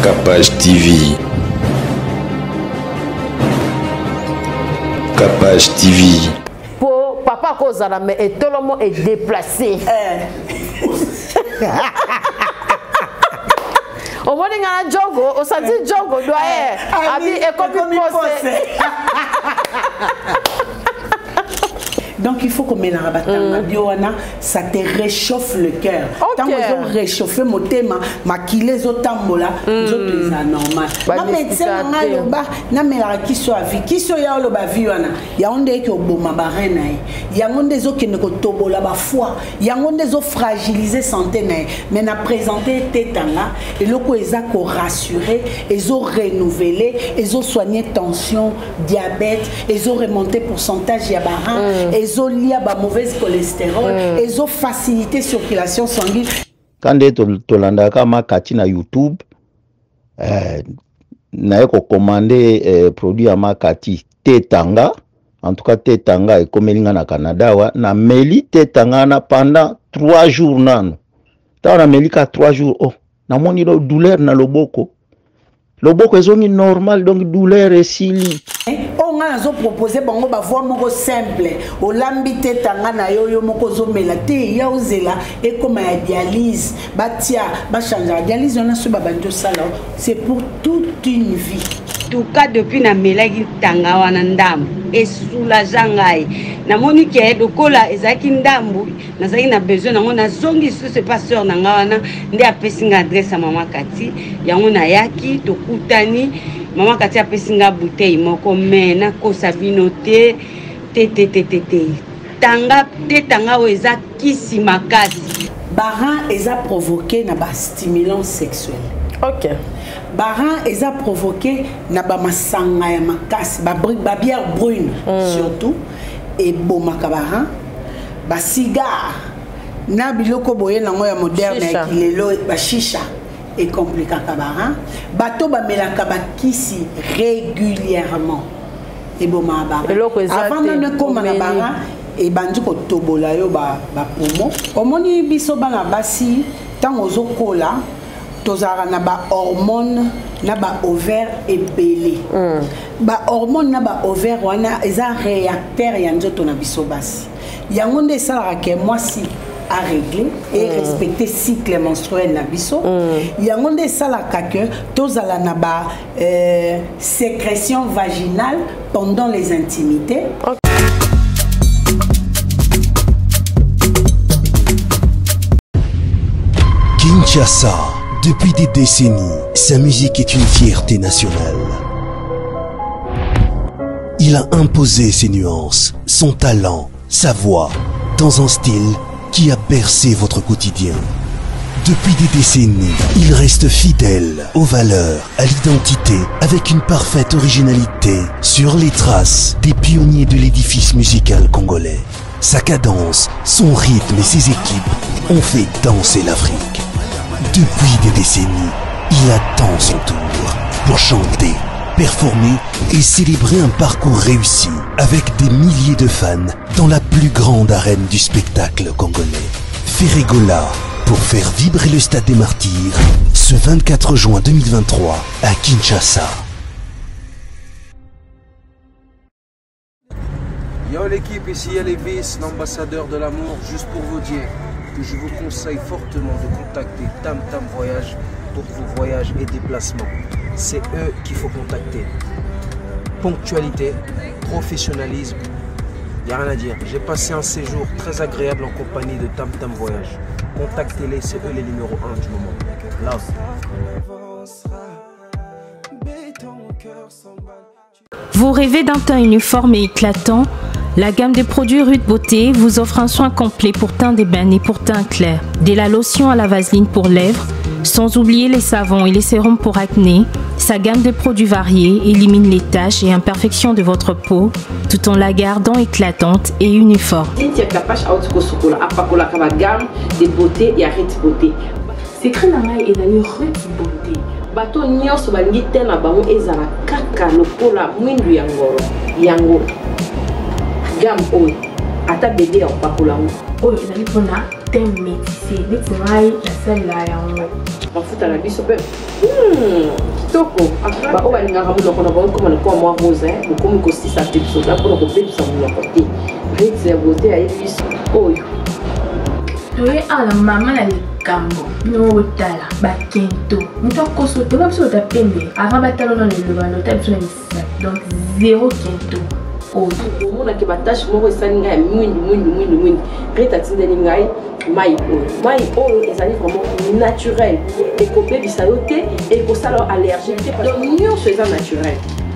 Capage TV. Capage TV. Po papa kozala mais etolomo est déplacé. Eh. Omoni nga na jogo, osanti eh. jogo doyen. Eh. Abi ekomi pose. Donc il faut komelaka batanga bio wana, ça te réchauffe le cœur. Ntango ezo réchauffe motema, makila ezotambola, nzoto eza normal. Na médecin na ngai aloba namelaka kiso ya vie, kiso ya oloba vie wana yango nde eke oboma barein na ye, yango nde ezokende kotobola bafoie, yango nde ezofragiliser santé na ye. Mais na présente tetanga eloko eza korassure, ezorenouveler, ezosoigne tension, diabète, ezoremonter pourcentage ya barein, ezolia ba mauvaise cholestérol, ezofaciliter circulation sanguine. Quand tolandaka Makati na YouTube, naye kocommande produit ya Makati tetanga. En tout cas tetanga ekomeli nga na Canada wa, na meli tetanga na pendant 3 jours nanu. Tango na meli ka 3 jours, oh, namoni lo douleur na loboko. Loboko ezongi normal, donc douleur esili. Oyo nga nazo proposer bango ba voix moko simple. Olambi te tanga na yo, yo moko ozomela te, ya ozela ekoma ya dialyse. Batia, ba changer dialyse wana so ba bandi osala, c'est pour toute une vie. En tout cas depuis na melaki tanga wana ndambu e soulager ngai. Namoni ke lokola ezalaki ndambu, nazalaki na besoin nango, nazongi lisusu epa sœur na nga wana nde apesi nga adresse ya mama Kati. Yango nayaki tokutani, mama Kati apesi nga bouteille moko, mais nakosa bino te, te, te, te, te, te. Tanga te, tanga oyo eza kisi makasi. Barin eza provoqué na ba stimulants sexuels. Barin eza provoqué na ba masanga ya makasi, ba bri-, ba bière brune surtout ebomaka barin, ba cigare na biloko boye nango ya moderne ya Shisha. kilelo, ba shisha ekomplikaka barin. Bato bamelaka bakisi régulièrement ebomaka barin. Eloko eza Avant te, nano ekóma na omeli. barin, ebandi kotobola yo ba poumon. Omoni biso bana basi ntango ozokola tozalaka na ba hormone na ba ovaire ebele. Ba hormone na ba ovaire wana eza réacteur ya nzoto na biso basi. Yango nde esalaka ke mwasi a régler et respecter cycle menstruel na biso. Yango nde esalaka ke tozala na ba sécrétion vaginale pendant les intimités. Kinshasa, depuis des décennies, sa musique est une fierté nationale. Il a imposé ses nuances, son talent, sa voix, dans un style qui a bercé votre quotidien. Depuis des décennies, il reste fidèle aux valeurs, à l'identité, avec une parfaite originalité, sur les traces des pionniers de l'édifice musical congolais. Sa cadence, son rythme et ses équipes ont fait danser l'Afrique. Depuis des décennies, il attend son tour pour chanter, performer et célébrer un parcours réussi avec des milliers de fans dans la plus grande arène du spectacle congolais. Ferre Gola, pour faire vibrer le Stade des Martyrs, ce 24 juin 2023 à Kinshasa. Yo l'équipe, ici Elvis, l'ambassadeur de l'amour, juste pour vous dire que je vous conseille fortement de contacter Tam Tam Voyage pour vos voyages et déplacements. C'est eux qu'il faut contacter. Ponctualité, professionnalisme, y a rien à dire. J'ai passé un séjour très agréable en compagnie de Tam Tam Voyage. Contactez-les, c'est eux les numéros 1 du moment. Love. Vous rêvez d'un teint uniforme et éclatant? La gamme de produits Ruth Beauté vous offre un soin complet pour teint d'ébène et pour teint clair. De la lotion à la vaseline pour lèvres, sans oublier les savons et les sérums pour acné, sa gamme de produits variés élimine les taches et imperfections de votre peau, tout en la gardant éclatante et uniforme. Cynthia Kapash auti kosukola, apakolaka ba gamme de beauté ya Ruth Beauté. Secret na ngai ezali Ruth Beauté. Bato nyonso balingi te na bango ezala kaka lokola mwindu ya ngolo. Yango gamme oyo ata bébé ya kopakola yango. Oyo ezali mpona teint métissé neti ngai nasalela yango. Mafuta na biso mpe kitoko. Baoyo balingaka monoko na bango ekoma lokola mwa rose, bokomi kosisa mpe bisoda mpona kobebisa monoko te. Rit ya Beauté ayebi biso oyo. Toye awa na mama na likambo bino botala bakento moto akoso te biso bota pembe avant batala nano eloba nota biso na misapi, donc zéro kento oyo. Omonaki batache moko esali ngai ya mwindu mwindu mwindu mwindu. Rit atindeli ngai mai oyo. Mai oyo ezali vraiment naturel, ekobebisa yo te, ekosala yo allergie te, donc nyonso eza naturel.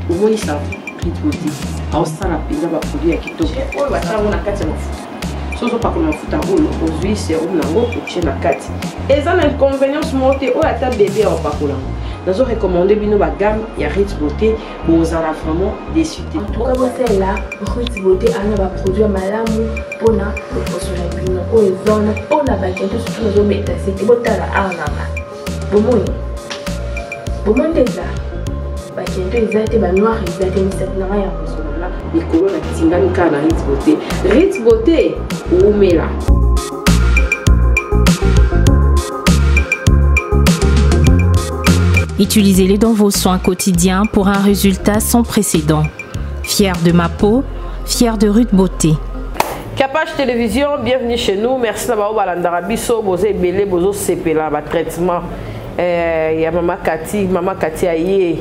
Omoni savon Rit Beauté aosala mpenza baproduit ya kitoko oyo batia yango na kati ya mafuta. So ozopakola mafuta oyo, ozwi sérum nango, otie na kati, eza na inconvénience moko te. Oyo ata bébé aopakola yango. Nazo recommander bino bagamme ya Rit Beauté, bozala vraiment déçu te. En tout cas, bosalela Rit Beauté ana baproduit ya malamu mpona loposo na bino. Oyo eza wana mpona bakento surtout. Nazobeta sete, botala awa nanga, bomoni, bomoni nde eza bakento eza te, banoir eza te, misapi nanga yango. Likolo natingami kaka na Rit Beauté. Rit Beauté umela. Utilisez-les dans vos soins quotidiens pour un résultat sans précédent. Fier de ma peau, fier de Ruth Beauté. Capage Télévision, bienvenue chez nous. Merci na bao balandaka biso, bozo ebele, bozo sepela ba traitement. Ya mama Kati, mama Kati aye.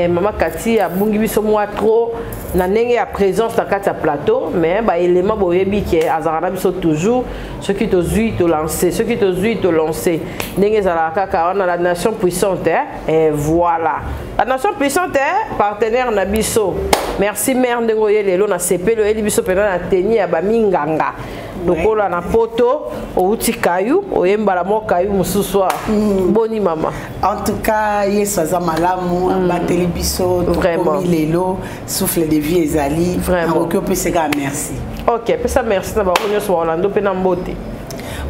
Mama Kati abungi biso mwa trop na ndenge ya présence na kati ya plateau, mais ba élément boyebi ke azalaka na biso toujours. Soki tozwi tolance, soki tozwi tolance, ndenge ezalaka kaka wana. La Nation Puissante, hein? Et voilà, la Nation Puissante, hein? Partenaire na biso. Merci mère, ndenge oye lelo na sepeli, oyeli biso mpena na teni ya baminganga lokola na poto outi kayu oyembala mwa kayu mosusu. Boni mama? En tout cas, Yesu aza malamu, abateli biso, tokomi lelo, souffle de vie ezali. Nakoki opeseka merci. Ok, pesa merci na bango nyonso baolando mpe na mbote.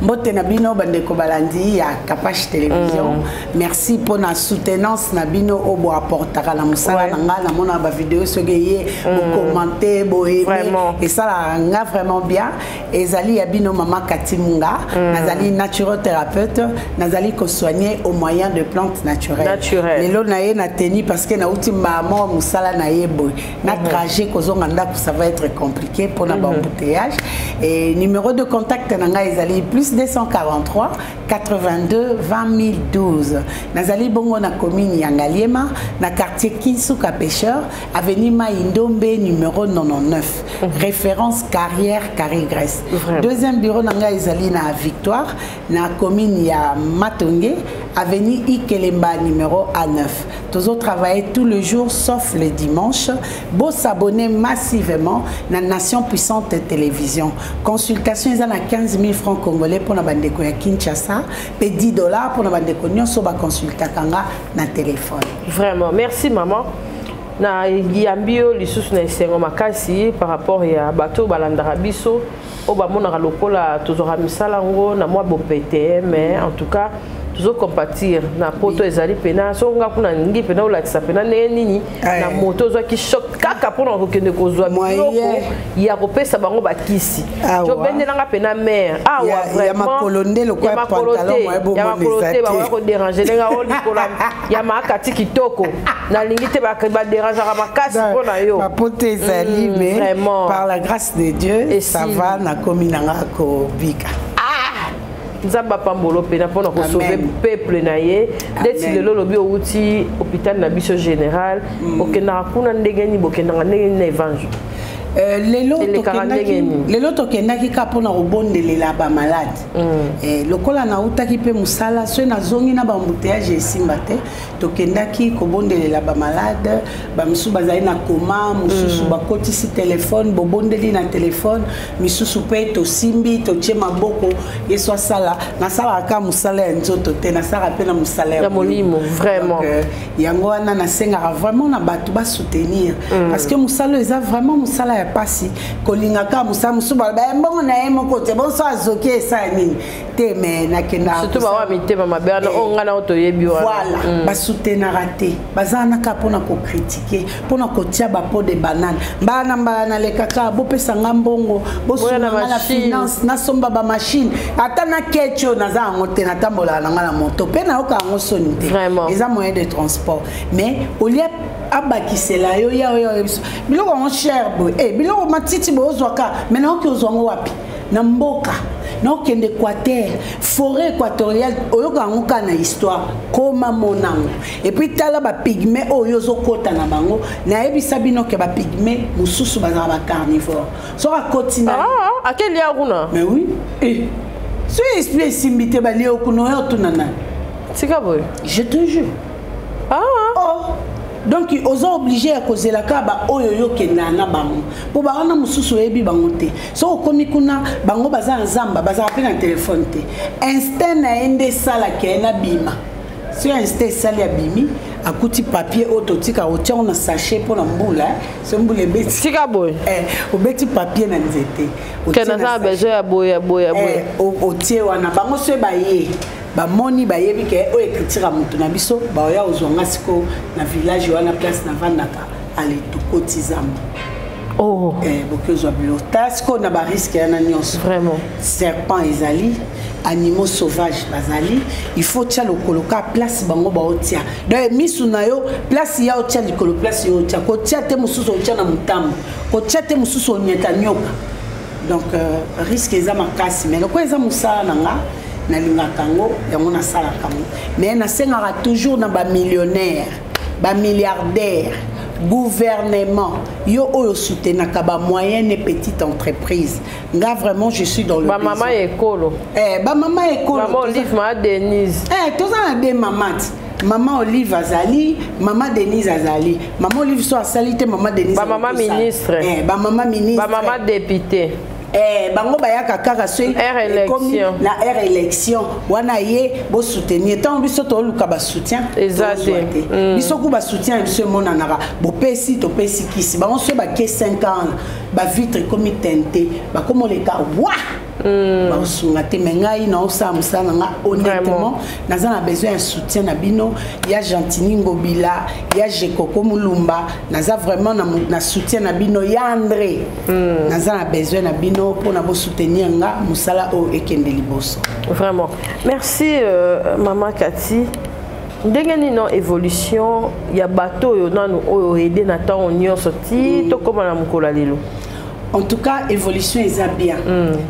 Mbote na bino bandeko balandi ya Kapache Télévision. Merci mpona soutenance na bino oyo boapportaka na mosala na nga. Namona bavideo soki eye, bokommente, boaime, esalaka nga vraiment bien. Ezali ya bino mama Kati Munga. Nazali naturothérapeute, nazali kosoigner au moyen de plantes naturelles. Naturel. Lelo na ye na teni parce que nauti mbama mosala na ye boye na trajet kozonga ndako, ça va être compliqué mpona baembouteillage. Et numéro de contact na ngai ezali plus 243 82 20 012. Nazali bongo na commune ya Ngaliema, na quartier Kinsuka Pêcheur, avenue Maïndombe numéro 99, référence carrière Carré Grèce. Deuxième bureau na ngai ezali na Victoire, na commune ya Matonge, avenue Ikelemba numéro A9. Tozo travailler tout le jour sauf le dimanche. Bo s'abonner massivement na Nation Puissante Télévision. Consultation eza na 15 000 francs congolais mpona bandeko ya Kinshasa mpe 10 $ mpona bandeko nyonso baconsultaka nga na téléphone. Vraiment, merci maman. Na yambi yo lisusu na esengo makasi par rapport ya bato balandaka biso oyo bamonaka lokola tozwaka misala yango na mwa bopete, mais en tout cas tozocompatir na poto. Ezali mpena soki nga kuna nalingi mpena olakisa mpena ndenge nini na moto ozwaki choc kaka mpona kokende kozwa biloko ya kopesa bango bakisi. Tobendelanga mpena mare awa. Ya makolo nde lokola pantalon. Ya makolo te, bakoya kodéranger ndenge o likolo ya makati kitoko. Nalingi te badérangeaka makasi mpo na yo. Bapoto ezali, mais par la grâce de Dieu, ça va, nakomi nanga kobika. Nzambe apambolo mpena mpona kosauver peuple na ye. Ndeti lelo olobi outi hôpital na biso général, okendaka kuna ndenge nini? Bokendaka ndenge nini na évangile? Lelo tokendaki kaka mpona kobondelela bamalade. Lokola nautaki mpe mosala, soki nazongi na baembouteillage esimba te. Tokendaki kobondelela bamalade. Bamisusu bazali na koma, mosusu bakotisi telefone, bobondeli na telefone, misusu mpe tosimbi, totie maboko, Yesu asala. Nasalaka kaka mosala ya nzoto te, nasalaka mpe na mosala ya molimo vraiment. Yango wana nasengaka vraiment na bato basoutenir, parce que mosala eza vraiment mosala ya pasi. Kolinga kaka mosala mosusu, baloba mbongo na ye moko te, bonso azoki esala nini te. te mais nakendaka surtout bawa mitema mabe wana oyo ngai nao toyebi wana. Voilà, basoutenaka te, baza wana kaka mpona kokritike, mpona kotia bapo de banane. Mbala na mbala nalekaka, bopesa nga mbongo, bosunga na nga na machine. Finance, nasomba bamachine, ata na kechi oyo naza yango te, natambolaka na nga na moto mpe nayoka yango soni te. Vraiment. Eza moyen de transport, mais olia abakisela yo ya oyo oyebiso biloko yango cher boye. Eh, biloko matiti boye ozwaka, mais naoki ozwa yango wapi na mboka? Naokende Équateur, forêt équatoriale, oyoka yango kaka na histoire, koma monango. Et puis tala bapygmée oyo ozokɔta na bango. Nayebisa bino ke bapygmée mosusu bazala bacarnivore. Soki akoti na Ah, akelia kuna. Mais oui, eh. Soki esprit esimbi te, balie yo kuna, oyo otuna nani? Tika boye. Je te jure. Ah. Oh. Donc oza obligé ya kozela kaka baoyo yo okendaka na bango, mpo bawana mosusu oyebi bango te. Soki okomi kuna, bango baza na zamba, bazala mpe na telefone te. Instinct na ye nde esalaka ye na bima. Soki instinct esali, abimi, akuti papier oyo totika, otia ngo na sachet mpo na mbula, eh. So mbula ebeti, Tika boye. Eh, obeti papier na nzete, otie Ke na naza na sachet. besoin ya boye, ya boye, ya boye. Eh, otie wana, bango soki baye, bamoni, bayebi ke oyo écriture ya moto na biso, baoya kozwanga sikoyo na village wana, place navandaka. Ale, tokoti zamba. Oh. Eh, boki ozwa biloko. Tala sikoyo na bariske wana nyonso. Vraiment. Serpent ezali, animaux sauvage bazali. Il faut tia lokolo ka place bango baotia. Donc misu na yo, place ya otia likolo, place yo otia, kotia te mosusu otia na motambo, kotia te mosusu onyeta nyoka. Donc risque eza makasi, mais lokola eza mosala na nga, nalingaka yango, yango nasalaka yango. Mais nasengaka toujours na bamillionnaire, bamilliardaire, gouvernement, yo oyo soutenaka bamoyenne et petite entreprise, nga vraiment je suis dans le Bamama besoin. Ya ekolo. Eh, bamama ekolo. Mama Olive, mama Denise. Eh, toza na de mama ti mama Olive azali, mama Denise azali. Mama Olive so asali te, mama Denise Bamama akosala. Ministre. Eh, bamama ministre. Bamama député. Eh, bango bayaka kaka soki Aire ekomi élection. na aire élection wana, ye bosoutenir. Ntango biso toluka basoutien, Eza tozwa te. te. Biso ku basoutien na biso emonanaka, bopesi, topesi kisi bango. So bake 5 ans, bavitre ekomi teinté, bakomi oleka wa, baosunga te. Me ngai naosala mosala na nga honnêtement. Naza na besoin ya soutien na bino, ya Gentini Ngobila, ya Jekoko Mulumba. Naza vraiment na soutien na bino, ya André. Naza na besoin na bino mpona bosoutenir nga, mosala oyo ekende liboso. Vraiment, merci, mama Kati. Ndenge nini no évolution ya bato oyo nanu oyo aide na ntango nyonso ti tokóma na mokolo ya lelo? En tout cas, évolution eza bien.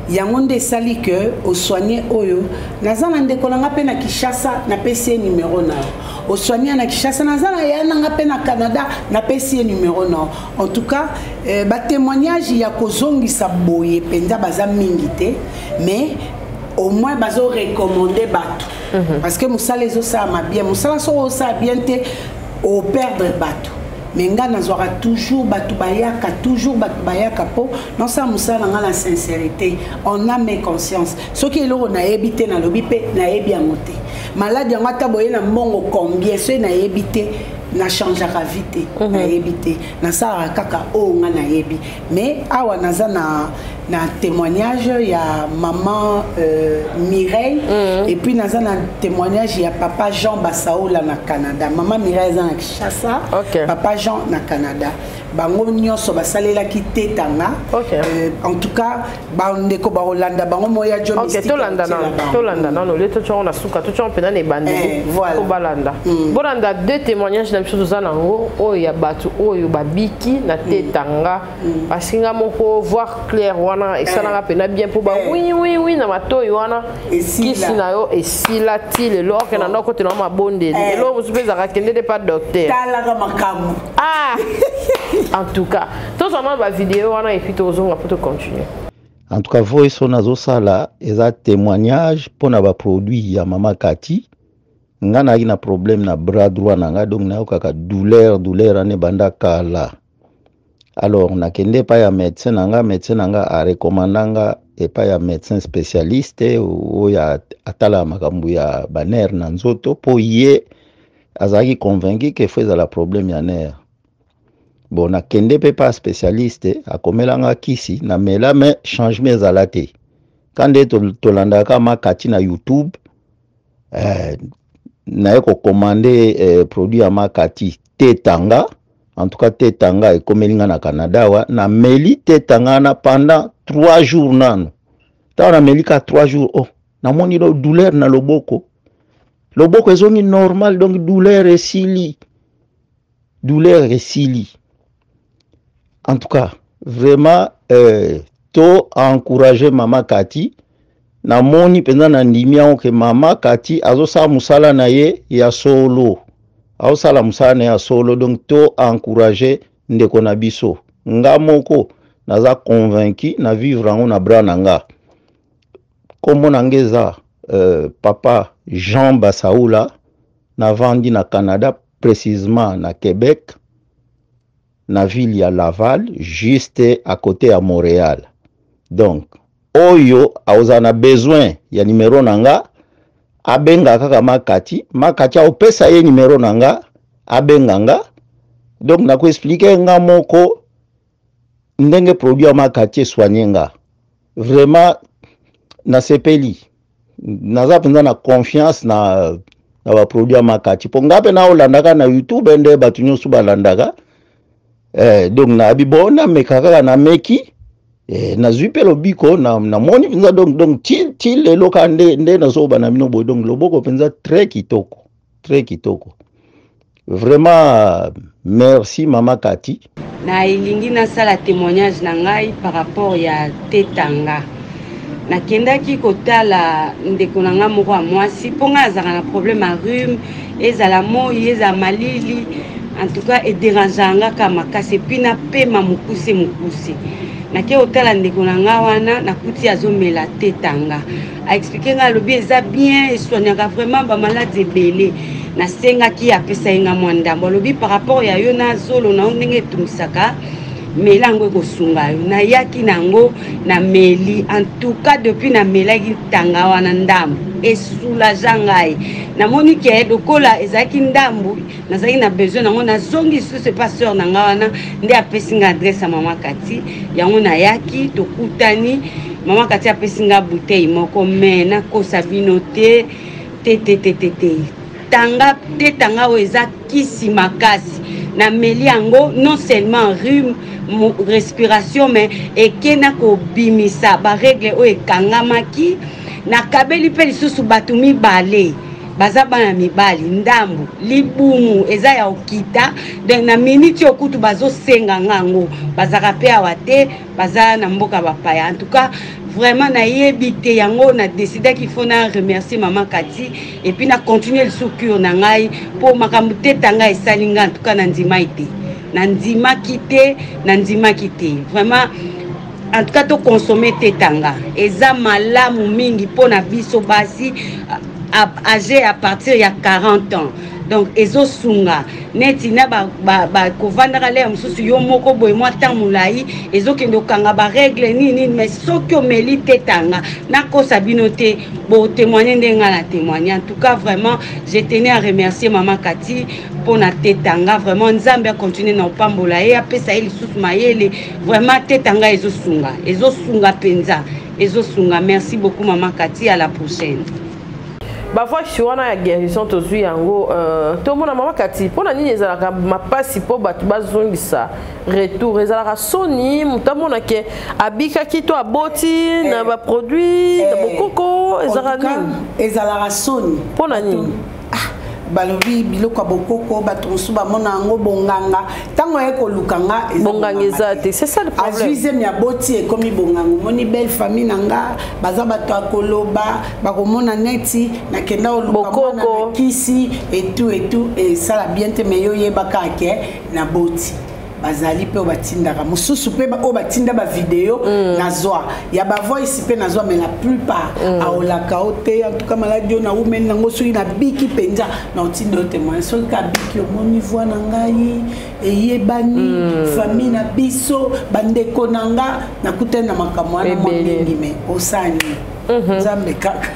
Yango nde esali ke osoigne oyo. Naza na ndeko na nga mpe na Kinshasa, napesi ye numero na yo. Osoigne na Kinshasa, naza na ya na nga mpe na Canada, napesi ye numero na yo. En tout cas, batémoignage ya kozongisa boye mpenza baza mingi te, mais au moins bazorecommande bato, parce que mosala ezosalama bien. Mosala soki osala bien te, operdre bato. Mais nga nazwaka toujours bato, bayaka toujours, bato bayaka mpo nasala mosala na nga na sincérité, en âme et conscience. Soki eloko nayebi te, nalobi mpe nayebi yango te. Maladi yango, ata boye na mbongo combien, soki nayebi te, nachangeaka vie te. Nayebi te, nasalaka kaka oyo nga nayebi. Mais awa naza na témoignage ya maman Mireille, et puis naza na témoignage ya papa Jean Basaola na Canada. Mama Mireille aza na Kinshasa, papa Jean na Canada. Bango nyonso basalelaki tetanga. En tout cas, bandeko bakolanda bango moya jo. Ok, tolanda nano, tolanda nano le totyango na suka, totyango mpenza na ebandeli. Eh, voilà. Po balanda, bolanda deux témoignages na biso toza nango oyo ya bato oyo babiki na tetanga, parce que nga moko voir clair wana esalanga mpenza bien, mpo ba oui oui oui na matoi wana. Esila. Kisi na yo esila ti lelo, oke na ndako te na mabondeli. Eloko mosusu mpe ezalaka, kende te pa docteur. Talaka makambo. Ah, en tout cas, tozwa nano bavideo wana et puis tozonga mpo tocontinue. En tout cas, voice oyo nazosala eza témoignage mpona baproduit ya mama Kati. Nga nayaki na problème na bras droit na nga, donc nayokaka douleur. Douleur wana ebanda kala. Alors nakende epai ya médecin na nga. Médecin na nga arekomanda nga epai ya médecin spécialiste oyo atalaka makambo ya banerf na nzoto, mpo ye azalaki convaincu ke faut ezala problème ya nerf. Bon, nakende mpe pa spécialiste, akomelanga kisi, namela, mais changement ezala te. Ka nde tolandaka Makati na YouTube, naye kocommande produit ya Makati tetanga. En tout cas tetanga ekomeli nga na Canada awa, nameli tetanga wana pendant 3 jours nanu. Ntango nameli ka 3 jours, oh, namoni lo douleur na loboko, loboko ezongi normal, donc douleur esili, douleur esili. En tout cas vraiment to encourager mama Kati. Namoni mpenza na ndimi yango ke mama Kati azosala mosala na ye ya solo, azosala mosala na ye ya solo. Donc to encourager ndeko na biso. Nga moko naza convaincu na vivre yango na bras na nga. Kombo na nga eza papa Jean Basaula, navandi na Canada, précisément na Québec, na ville ya Laval, juste à côté ya Montréal. Donc oyo akozala na besoin ya numero na nga, abenga kaka Makati. Makati aopesa ye numero na nga, abenga nga. Donc nakoexpliquer nga moko ndenge produit ya Makati esoigne nga. Vraiment nasepeli, naza mpenza na confiance na baproduit ya Makati, mpo nga mpe naolandaka na YouTube nde bato nyonso balandaka. Donc nayebi bon, nameka kaka, nameki, nazwi mpe lobiko, namoni mpenza. Donc ti lelo kaka nde nazoba na bino boye. Donc loboko mpenza très kitoko, très kitoko vraiment. Merci mama Kati. Na elingi nasala témoignage na ngai par rapport ya tetanga. Nakendaki kotala ndeko na ngai moko ya mwasi, mpo ngai azalaka na problème ya rhume, ezala moi, ezala malili, en tout cas edérangeaka nga kaka makasi, et puis napema mokuse mokuse. Nake kotala ndeko na ngai wana, nakuti azomela tetanga. Aexpliquer ngai, alobi eza bien, esoignaka vraiment bamaladi ebele. Nasengaki apesa ye nga mwa ndambo. Alobi par rapport ya yo na zolo na yo ndenge etungisaka, mela yango, ekosunga yo. Nayaki na yango, nameli. En tout cas depuis namelaki ntanga wana ndambo, esoulager ngai. Namoni ke lokola ezalaki ndambu, nazalaki na besoin nango, nazongi lisusu epa sœur na ngai wana, nde apesi nga adresse ya mama Kati. Yango nayaki, tokutani, mama Kati apesi nga bouteille moko. Mais nakosa bino te, te, te, te, te, te, tanga te, tanga oyo eza kisi makasi. Nameli yango, non seulement rhume, respiration, mais eke na kobimisa barègle oyo ekangamaki. Nakabeli mpe lisusu bato mibale, baza bana mibali, ndambu libumu eza ya okita. Donc na miniti oyo kutu bazosenga nga yango, bazalaka mpe awa te, baza na mboka bapaya. En tout cas vraiment nayebi te, yango na décidaki faut na remercier mama Kati et puis na continuer lisusu cure na ngai, mpo makambo te tanga esali ngai. En tout cas nandimai te, nandimaki te, nandimaki te vraiment. En tout cas toconsommer tetanga, eza malamu mingi mpona biso basi âgé à partir ya 40 ans. Donc ezosunga neti na kovandaka lere mosusu yo moko boye mwa ntango molai, ezokende kokanga barègle nini nini. Mais soki omeli tetanga, nakosa bino te, botémoigne ndenge ngai na témoigne. En tout cas vraiment je tenais à remercier mama Kati mpona tetanga. Vraiment Nzambe acontinue na kopambola ye, apesa ye lisusu mayele. Vraiment tetanga ezosunga, ezosunga mpenza, ezosunga. Merci beaucoup mama Kati, à la prochaine. Bavoice wana ya guérison tozwi yango, tomona mama Kati. Mpona nini ezalaka mapasi mpo bato bazongisa retour? Ezalaka soni moto amona ke abikaki to aboti na baproduit na bokoko? Ezalaka nini? Ezalaka soni. Mpona nini? Balobi biloko ya bokoko, bato mosusu bamona yango bonganga. Ntango aye koluka nga, bonganga eza te, c'est ça le problème. Azwi zemi, aboti, ekomi bonganga. Omoni belle famille na nga, baza bato ya koloba, bakomona neti nakenda koluka mwana na kisi etu etu, esala bien te. Mais yo oyebaka ke naboti, bazali mpe oyo batindaka mosusu, mpe oyo batinda bavideo. Nazwa ya bavoice mpe nazwa, mais la plupart aolaka o te. En tout cas maladi oyo naumeli nango, soki nabiki mpenza, na otinda yo témoin. Soki kabiki, omoni voix na ngai eyebani, famille na biso, bandeko na nga, nakutani na makambo wana mwa mingi. Mais osani Nzambe kaka.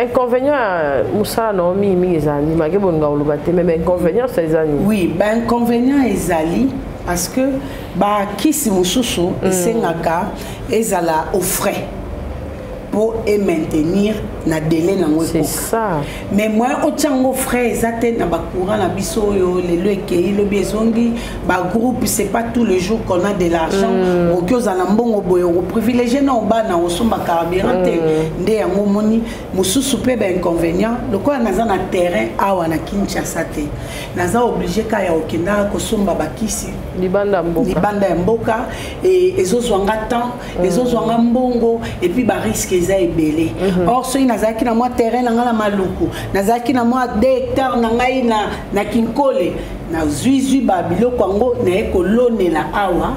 Inconvénient mosala na yo mingimingi ezala nini? Make bolinga koloba te, mais bainconvénient sa eza nini? Oui, bainconvénient ezali parce que bakisi mosusu esengaka ezala au frais. mpo emaintenir na délai nango ekoka. Mais moyen otia yango frais eza te na bacourant na biso oyo lelo ekei, lobi ezongi. Bagroupe, c'est pas tous les jours qu'on a de l'argent. Okoki ozala na mbongo boye, okoprivilégie na obana osomba carburant te. Nde yango omoni mosusu mpe bainconvénient, lokola naza na terrain awa na Kinshasa te, naza obligé kaka ya kokendaka kosomba bakisi libanda mboka. Libanda ya mboka. Ezozwa nga temps, ezozwa nga mbongo, et puis barisque eza ebele. Or soki nazalaki na mwa terrain na ngai na Maluku, nazalaki na mwa 2 hectare na ngai na Kinkole, nazwizwi babiloko yango, naye kolonela awa,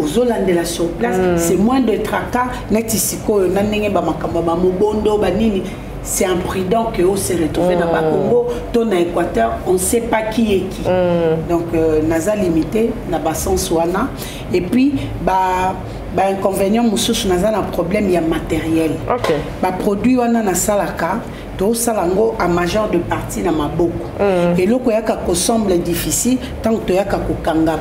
ozolandela sur place, c'est moins de tracas. Neti sikoyo na ndenge bamakambo ya bamobondo banini, c'est imprudent que on se retrouve na Bakongo to na Équateur, on sait pas qui est qui. Donc naza limité na basens wana. Et puis ba bainconvénient mosusu, naza na problème ya matériel. Baproduit wana nasalaka, tosala yango a majeure de partie na maboko. Eloko eyaka kosemble difficile ntango toyaka kokanga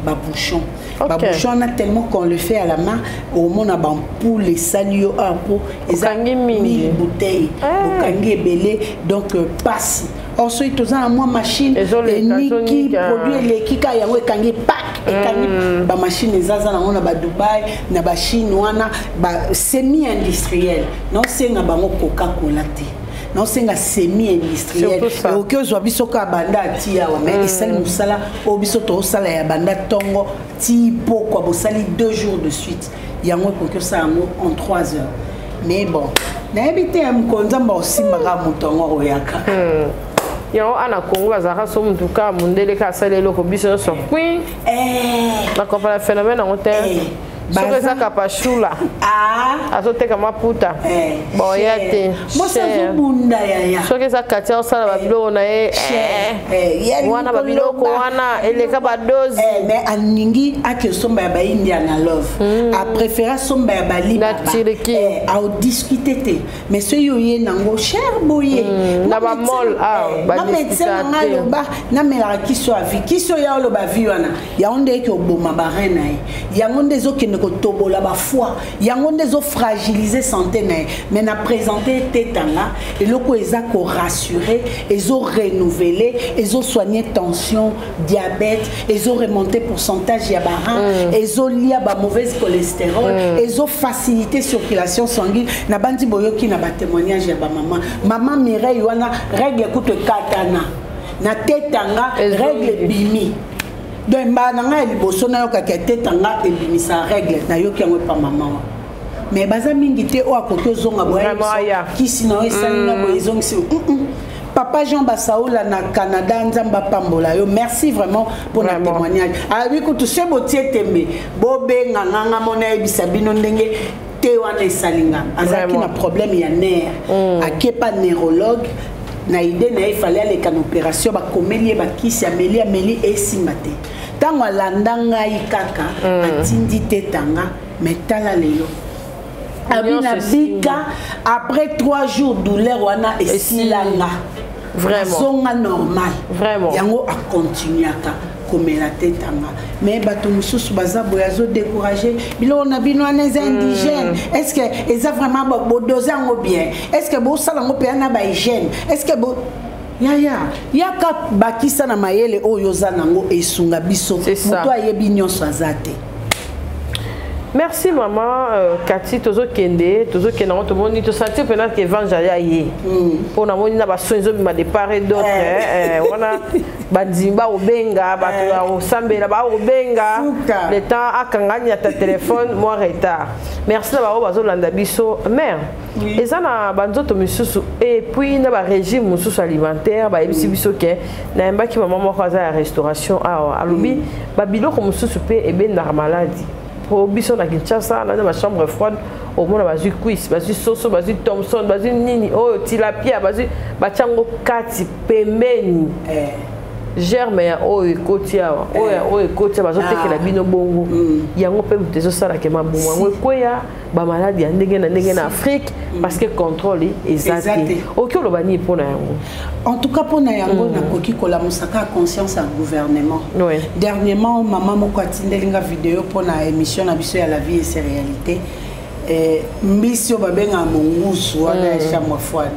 babouchon ba babouchon wana, tellement qu'on le fait à la main, omona bampoule esali yo awa po eza mille bouteille, okangi ebele. Donc pasi. Or soki toza na mwa machine, eniki produit, eleki kaka yango, ekangi pak, ekangi. Bamachine ezaza nango na badubai, na bachine wana, ba semi industriel. Naosenga bango Coca-Cola te, naosenga semi industriel. Ekoki ozwa biso kaka banda ati awa, mais esali mosala oyo biso tozosala ya banda ntongo ti pokwa, bosali 2 jours de suite, yango ekoki osala yango en 3 heures. Mais bon, nayebi te, ya mokolo Nzambe osimbaka moto yango akoyaka. Yango ana Kongo bazalaka so mutu kaka mondele kaka asali eloko, biso nyonso kwi nakopana phénomène yango te. Soki eza Kapashula azoteka maputa, boya te. Soki eza Katia osala babiloko na ye wana, babiloko wana eleka badose. Mais alingi ake osomba ya baindia na love, apréféré asomba ya balibaba, aodiscute te. Mais soki oye nango cher boye, na bamall. Na médecin na ngai aloba namelaka kisi oyo avi, kisi oyo aloba vi wana, yango nde eke oboma barein na ye, yango nde ezokende kotobola bafoie, yango nde ezofragiliser santé na ye. Mais na présente tetanga, eloko eza korassurer, ezorenouveler, ezosoigne tension, diabète, ezoremonter pourcentage ya barein, ezolia bamauvaise cholestérol, ezofaciliter circulation sanguine. Na bandi boyoki na batémoignage ya bamama, mama Mireille wana, règle kutu ekatana na tetanga, règle ebimi. Donc mbala na ngai ya liboso nayokaki tetanga ebimisa règle, nayoki yango epa mama wa. Mais baza mingi te oyo akoki ozonga boye, kisi na yo esalinga boye, ezongisi. Papa Jean Basaola na Canada, Nzambe apambola yo, merci vraiment pour na témoignage. Abi kutu se botie tembe, bobenga nganga mona yebisa bino ndenge te wana esalinga. Azalaki na problème ya nerf, akepa neurologue na idée na ye fallait aleka na opération, bakomeli ye bakisi, ameli, ameli, esimba te. Ntango alanda ngai kaka, atindi te tanga, mais tala lelo abi nabika après 3 jours, douleur wana esilanga, azonga normal. Yango akontinuaka komela te tanga. Mais bato mosusu baza boye, azodécourage biloko na bino wana eza indigène. Est ce que eza vraiment bodose yango bien? Est ce que bosala yango mpenza na bahygiène? Est ce que bo yaya yaka bakisa na mayele oyo oza nango, esunga biso. Moto ayebi nyonso aza te. Merci maman Kati. Tozokende, tozokende yango, tomoni, tosentir mpena ke évangile ya ye, mpo namoni na basoin ezobima de part et d'autre wana. Bandimi bakobenga, bato ya kosambela bakobenga, le temps akanga nyata telefone, mwa retard. Merci na bango bazolanda biso. Mare, eza na banzoto misusu et puis na barégime mosusu alimentaire bayebisi biso ke nayembaki mama moko aza ya restauration awa, alobi babiloko mosusu mpe ebendaka maladi. Po biso na Kinshasa, na bachambre froide, omona bazwi cuisse, bazwi soso, bazwi thomson, bazwi nini oyo, tilapia, bazwi batiango kati pembeni, germe ya oyo ekoti awa, oyo ekoti awa, bazotekela bino bongo. Yango mpe moto ezosalaka mabumu yango ekweya, bamaladi ya ndenge na ndenge na Afrique, parce que contrôle eza te. Oki oloba nini mpona yango? En tout cas, mpona yango, nakoki kolamusaka conscience ya gouvernement. Dernièrement, mama moko atindeli nga video mpona émission na biso ya La vie et ses réalités. Eh, mbisi oyo babengaka mongusu wana ya chambre froide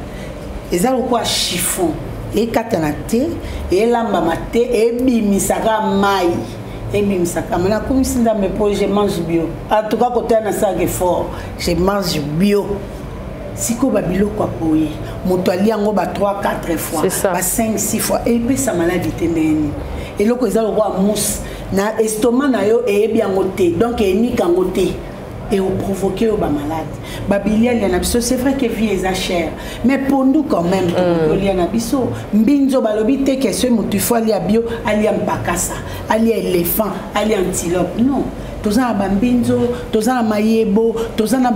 eza lokola chiffon, ekatana te, elambama te, ebimisaka mai, ebimisaka mai. Nakomisi Nzambe mpo je mange bio. En tout cas, kotala, nasalaka effort, je mange bio. Sikoyo babiloko ya boye, moto alia yango ba 3 4 fois, ba 5 6 fois, epesa maladi te. Ndenge nini? Eloko eza lokola mousse na estomac na yo, eyebi yango te, donc enika yango te, eoprovoke yo bamaladi. Babilialia na biso, c'est vrai que vie eza cher, mais pondu quand même tokoki olia na biso. Mbinzo, balobi te ke soki motu ifo alia bio, alia mpakasa, alia éléphant, alia antilope. Non, toza na bambinzo, toza na mayebo, toza na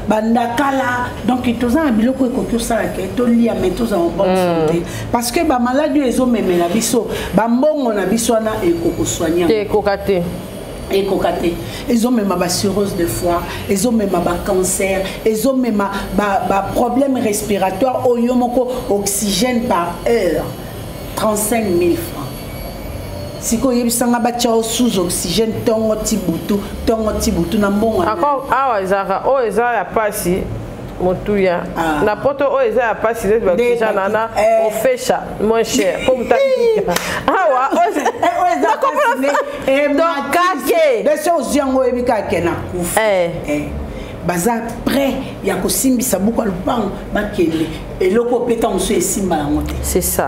bandakala, donc toza na biloko ekoki osalaka tolia, mais toza en bonne santé, parce que bamaladi oyo ezomemela biso bambongo na biso wana ekokosoigne. Te, ekoka te. Ekoka te. Ezomema bacirrhose de foie, ezomema bacancer, ezomema baproblème respiratoire oyo moko oxygène par heure 35 000 francs. Sikoyo oyebisanga, batia yo sous oxygène ntongo ti butu, ntongo ti butu, na mbongo? Encore awa ezalaka oyo eza ya pasi, motuya. Ah. Na poto oyo eza ya pasi neti baoxygène wana, ofesha moins cher po moto abika. Awa oyo eza pasi nde. Donc kake. Bese ozwi yango, oyebi kaka ke na kufa. Baza prêt ya kosimbisa buku ya lupango, bakende eloko opeta mosusu esimba yango te. C'est ça.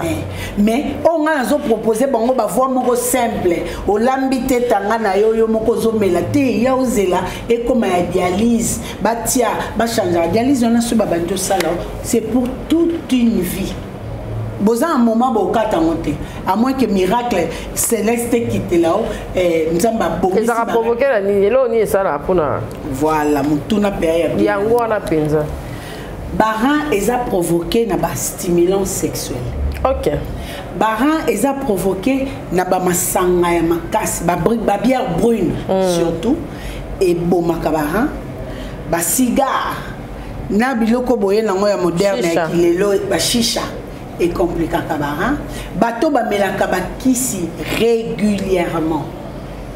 Mais oyo ngai nazopropose bango, bavoie moko simple: olambi te, tanga na yo, yo moko ozomela te, ya ozela ekóma ya dialyse, batia bachangeaka dialyse wana. Soki babandi osala, c'est pour toute une vie. Boza na moment bokata yango te, à moins que miracle céleste ekitela o Nzambe abongisi. Ezalaka provoke na nini? Eloko nini esalaka mpona? Voilà, motuna mpe ya. Yango wana mpenza. Barein eza provoqué na bastimulant sexuel. Barein eza provoqué na bamasanga ya makasi, babière brune surtout ebomaka barein, bacigare na biloko boye nango ya moderne ya kilelo, bashisha ekomplikaka barein. Bato bamelaka bakisi régulièrement,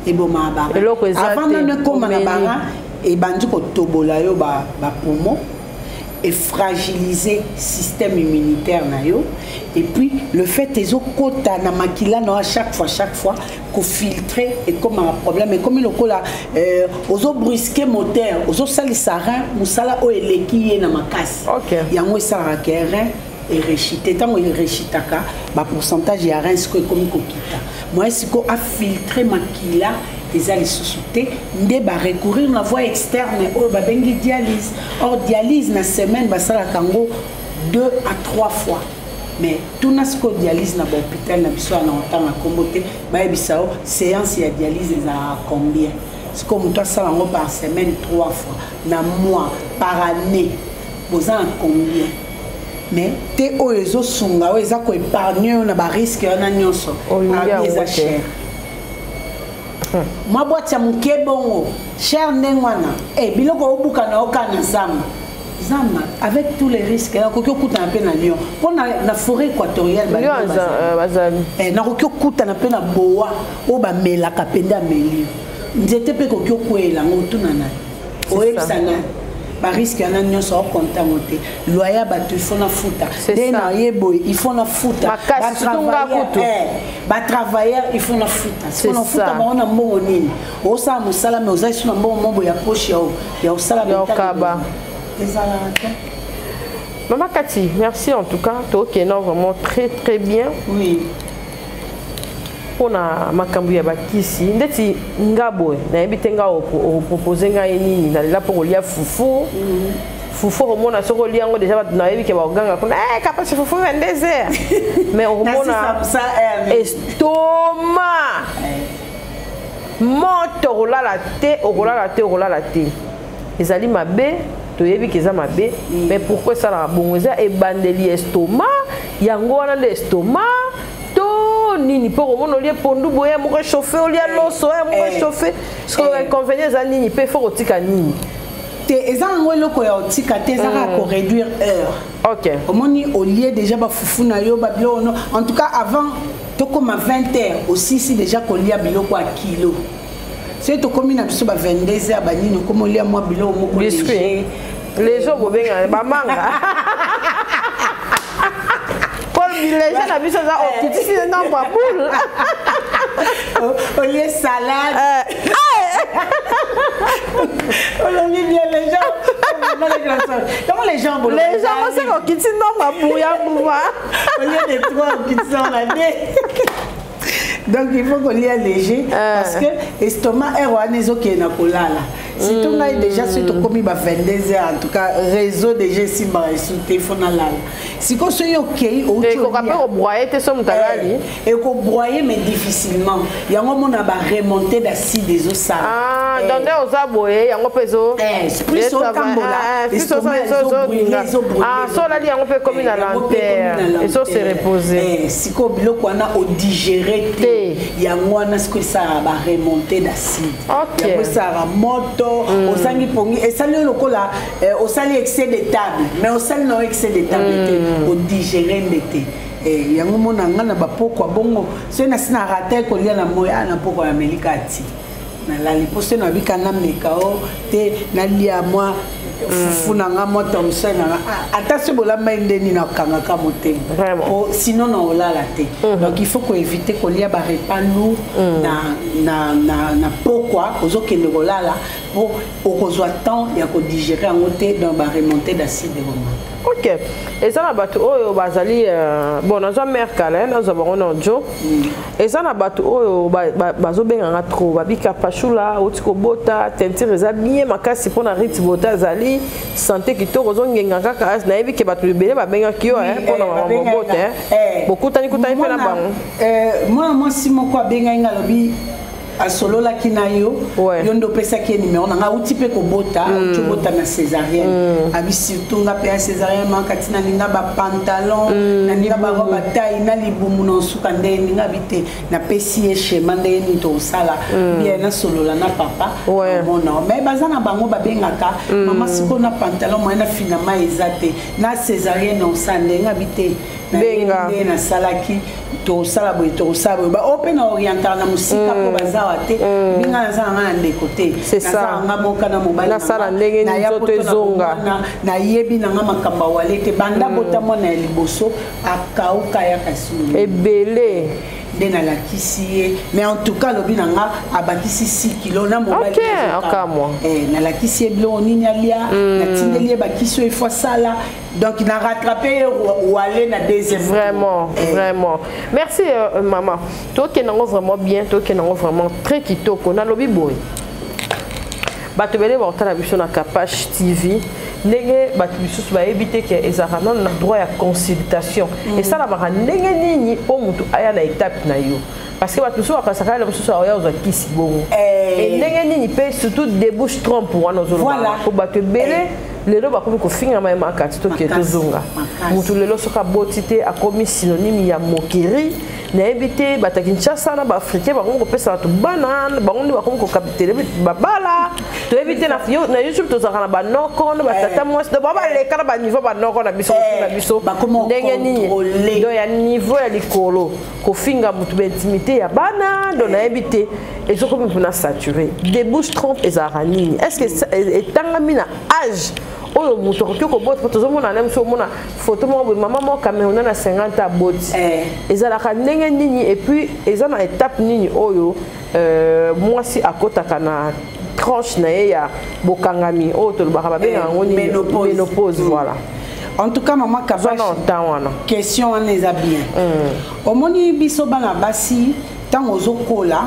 ebomaka barein. Avant nano ekóma na barein, ebandi kotobola yo bapoumon, efragiliser système immunitaire na yo. Et puis le fait ezokota na makila na yo à chaque fois, chaque fois kofiltre ekomaka problème. Ekomi lokola ozobrusque moteur, ozosalisa rein mosala oyo eleki ye na makasi. Yango esalaka ke rein erechite. Ntango erechitaka, bapourcentage ya rein sikoyo ekomi kokita, moyen sikoyo afiltre makila eza lisusu te, nde barecourir na voie externe oyo babengi dialyse. Or dialyse, na semaine basalaka yango 2 à 3 fois. Mais tuna sikoyo dialyse na bahôpital na biso wana, otanga nkombo te, bayebisa yo séance ya dialyse ezalaka combien. Sikoyo moto asala yango par semaine 3 fois, na mois, par année, boza na combien? Mais te, oyo ezosunga, oyo eza koépargne oyo na barisque wana nyonso, abi eza cher. Mwa boîte ya moke bongo, cher ndenge wana. Biloko obuka na oka na zamba zamba, avec tous les risques. Nakoki okutana mpe na lion mpo na forêt équatoriale, nakoki okutana mpe na boa oyo bamelaka mpenza, ameli nzete mpe ekoki okweyela yango. Otuna na oyebisa nani? Barisque wana nyonso aokonta yango te. Loyer bato, il faut nafuta. Nde na ye boye, il faut nafuta. Batravailleur, il faut nafuta. Siko nafuta bango na mbongo nini? Osala mosala, mais oza lisu na mbongo mombo ya poche ya osala. Ezalaka te. Maman Cathy, merci en tout cas. Ok, non, vraiment très très bien. Mpona makambo ya bakisi, ndeti nga boye, nayebi te nga opropose ngai nini. Nalela mpo kolia fufu. Fufu okomona soki olia yango déjà, bato nayebi ke bakoganga kuna kapasi fufu 22 heures, mais okomona estomac moto, okolala te, okolala te, okolala te. Ezali mabe, toyebi ke eza mabe, mais pourquoi esalaka bongo? Eza ebandeli estomac yango wana nde estomac to nini? Mpo komona olie pondu boye moko échauffe, olia loso ya moko échauffe, sikoyo inconvénient eza nini? Mpe faut kotika nini? Te, eza yango eloko ya kotika te, eza kaka koréduire heure. Omoni, olie déjà bafufu na yo, babiloko no. En tout cas, avant tokóma 20 heures, osisi déjà kolia biloko ya kilo. Soki tokomi na biso ba 22 heures banini, okomi olia mwa biloko moko biscuit léger, bobenga bamanga paul bileger na biso eza okitisi nombre ya boule. Olie salade, olobi bien les gens, comment les gens? Les gens oseka okitisi nombre ya boule ya mbuma. Au lieu de trois, okitisi na deux. Donc il faut kolia léger, parce que estomac heure wana ezokende na kolala. Surtout ngai déjà, soki tokomi ba 22 heures, en tout cas réseau déjà esimbaka esu te, fo nalala. Sikoyo soki okei Ekoka mpe kobroyer te so moto alali? Ekobroyer, mais difficilement. Yango omona baremontée d'acide ezosala. Donc nde oza boye, yango mpe ezo Plus otambola. So olali, yango mpe ekomi na lenteur, ezo se reposer. Sikoyo biloko wana odigérer te, yango wana sikoyo esalaka baremontée d'acide. Yango esalaka moto, ozangi pongi, esali yo lokola osali excès de table, mais osali na yo excès de table te, odigérer nde te. Yango mona nga na bapokwa bongo, soki nasi na rate kolia na moi na pokwa, namelika ati nalali, mpo soki nabika nameka o te, nalia mwa fufu na nga, mwa thomson na nga, ata soki bolambai ndeni, nakangaka motema po sinon na olala te. Donc il faut koéviter kolia barepas lourd na pokwa ozokende kolala, mpo okozwa temps ya kodigérer yango te, donc baremontée d'acide ekomata. Ok, eza na bato oyo bazali bon, nazwa mare kala, nazwa bango na jo. Eza na bato oyo bazobenganga trop, babika pashula outi kobota, teinture eza bien makasi mpona rite bota, azali santé kitoko, ozongenga kaka. Nayebi ke bato ebele babengaki yo mpona makambo bota, bokutani kutani mpe na bango. Mwana mwasi moko abengai nga, alobi asololaki na yo. Yo nde opesaki ye nimero na nga. Auti mpe kobota, auti obota na césarienne. Abi surtout nga mpe ya césarienne makati, nalinga bapantalon, nalinga barobe atai na libumu na osuka ndenge ndinga. Abi te, napesi ye schéma ndenge nini tokosala bien, nasolola na papa omona. Mais baza na bango babengaka mama sikoyo na pantalon moye na finalement eza te na césarienne na osala ndenge. Abi te, ndenge nasalaki, tosala boye, tosala boye. Oyo mpe na orientaka na mosika, mpo bazawa te ndinga naza nanga na ndeko te, naza nanga moka na mobali. Nasala ndenge nzoto ezonga. Nayebi nanga makambo awale te. Banda bota mwana ya liboso, akauka yaka sunu ebele. Nde nalakisi ye, mais en tout cas alobi na nga abakisi 6 kilo na mobali. Nalakisi ye biloko nini alia, natindeli ye bakisi oyo ifo asala, donc na rattrapé ye wale na deuxième. Vraiment, vraiment merci, maman. Tokende yango vraiment bien, tokende yango vraiment très kitoko. Nalobi boye, bato ebele bakotala biso na Kapache TV, ndenge bato misusu bayebi te ke ezalaka nano na droit ya consultation. Esalamaka ndenge nini mpo motu aya na étape na yo? Parce que bato mosusu bakasaka yala mosusu aoya ozwa kisi bongo ndenge nini, mpe surtout débouche trompe wana ozoloba, po bato ebele lelo bakomi kofingama ye makati. Tokende, tozonga. Motu lelo soki aboti te, akomi synonyme ya moquerie. Nayebi te, bato ya Kinshasa na baafricain bakomi kopesa bato bana bango nde bakomi kokapitele babala. Toyebi te, na YouTube tozalaka na banoko na batata mwasi, donc bao baleka na baniveau banoko na biso, kofinga biso ndenge nini, donc ya niveau ya likolo, kofinga motu, baintimité ya bana. Donc nayebi te, ezokomi mpona saturé. Débouche trompe ezalaka nini? Est ce que etangami na âge oyo moto akoki kobota? Po tozomona na biso, omona foto moko boye, mama moko camerounais na 50 aboti. Ezalaka ndenge nini? Et puis eza na étape nini oyo mwasi akotaka na tranche na ye ya bokangami oyo tolobaka, babengaka yango nini? Ménopause, voilà. En tout cas, mama Kabash, temps wana. Question wana eza bien. Omoni biso bana basi, ntango ozokola,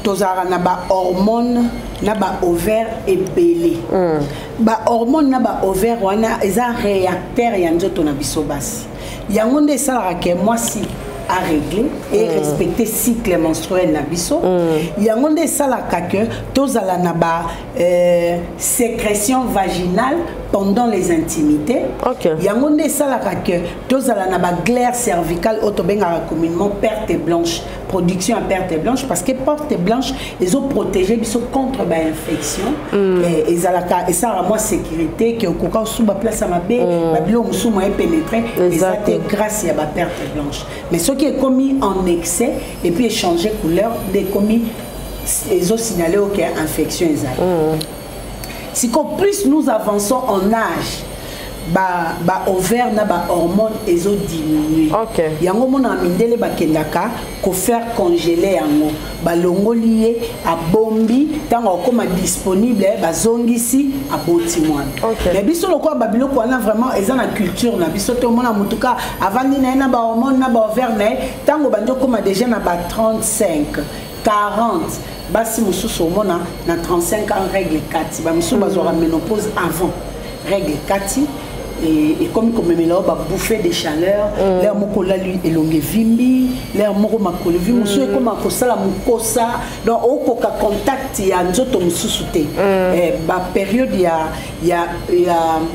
tozalaka na bahormone na baovaire ebele. Bahormone na baovaire wana eza réacteur ya nzoto na biso basi. Yango nde esalaka ke mwasi arégler et respecter cycle menstruel na biso. Yango nde esalaka ke tozala na ba sécrétion vaginale pendant les intimités. Yango nde esalaka ke tozala na baglaire cervicale oyo tobengaka communément perte blanche, production ya perte blanche, parce que perte blanche ezoprotéger biso contre bainfection. Ezalaka, esalaka mwa sécurité ke okoka osuba place ya mabe, babiloko mosusu moyen pénétrer eza te grâce ya baperte blanche. Mais soki ekomi en excès et puis echanger couleur, nde ekomi Ezosignale oke infection ezali. Sikoyo, plus nous avançons en âge, ba ovaire na bahormone ezodiminue. Yango omonaka mindele bakendaka kofaire congeler yango, balongoli ye, abombi, ntango akóma disponible, bazongisi, aboti mwana. Mais biso, lokola babiloko wana vraiment eza na culture na biso te, omona motuka avandi na ye na bahormone na baovaire na ye. Ntango bandi okóma déjà na ba 35, 40, basi mosusu omona na 35 ans règle kati, bamosusu bazwaka ménopause avant, règle kati, ekomi komemela oyo babouffée de chaleur. L'heure moko olali, elongi evimbi, l'heure moko makolo evimbi, mosusu ekóma kosala mokosa, donc okoka contact ya nzoto mosusu te. Bapériode ya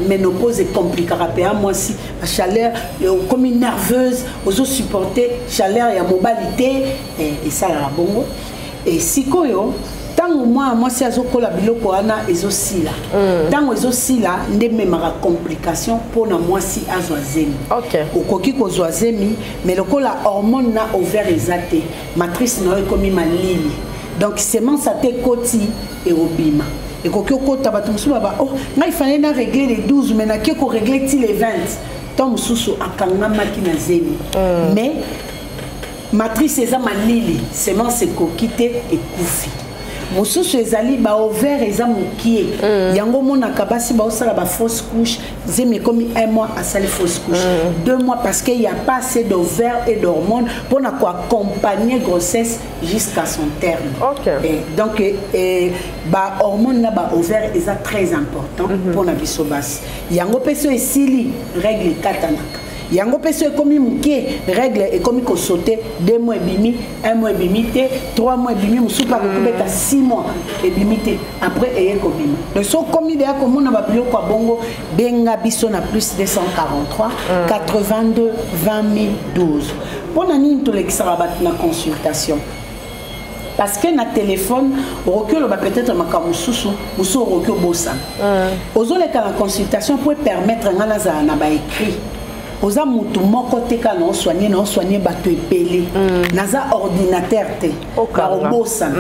ménopause ecompliquaka mpe ya mwasi, bachaleur, okomi nerveuse, ozosupporte chaleur ya mobali te. Esalaka bongo. E sikoyo, ntango mwana mwasi azokola, biloko wana ezosila. Ntango ezosila nde memaka complication mpona mwasi azwa zemi. Okoki kozwa zemi, mais lokola hormone na ovaire eza te, matrice na yo ekomi malili, donc semence ate ekoti, ekobima, ekoki okota. Bato mosusu baba: "Oh, ngai fallait na régler les 12, mais nake korégler ti les 20." Ntango mosusu akangamaki na zemi, mais matrice eza malili, semence ekoki te, ekufi. Mosusu ezali baovaire eza mokie. Yango omonaka basi baosala bafausse couche, zemi ekomi un mois, asali fausse couche, 2 mois, parce que y a pas assez d'ovaire et d'hormones mpona koaccompagner grossesse jusqu'à son terme. Et donc bahormone na baovaire eza très important mpona biso basi. Yango mpe so esili, règle ekatanaka. Yango mpe so ekomi moke, règle ekomi kosaute: 2 mois ebimi, un mois ebimi te, 3 mois ebimi, mosusu mpe akokobeta 6 mois ebimi te, après eye kobima. Donc so okomi deya komona babiloko ya bongo, benga biso na plus 243 82 20 012. Mpo na nini tolekisaka bato na consultation? Parce que na téléphone okoki oloba peut-être makambo mosusu, mosusu okoki obosana. Ozoleka na consultation mpo epermettre ngai nazala na baécrit. Oza motu moko te kaka na osoigne, na osoigne bato ebele. Naza ordinateur te, nakobosana.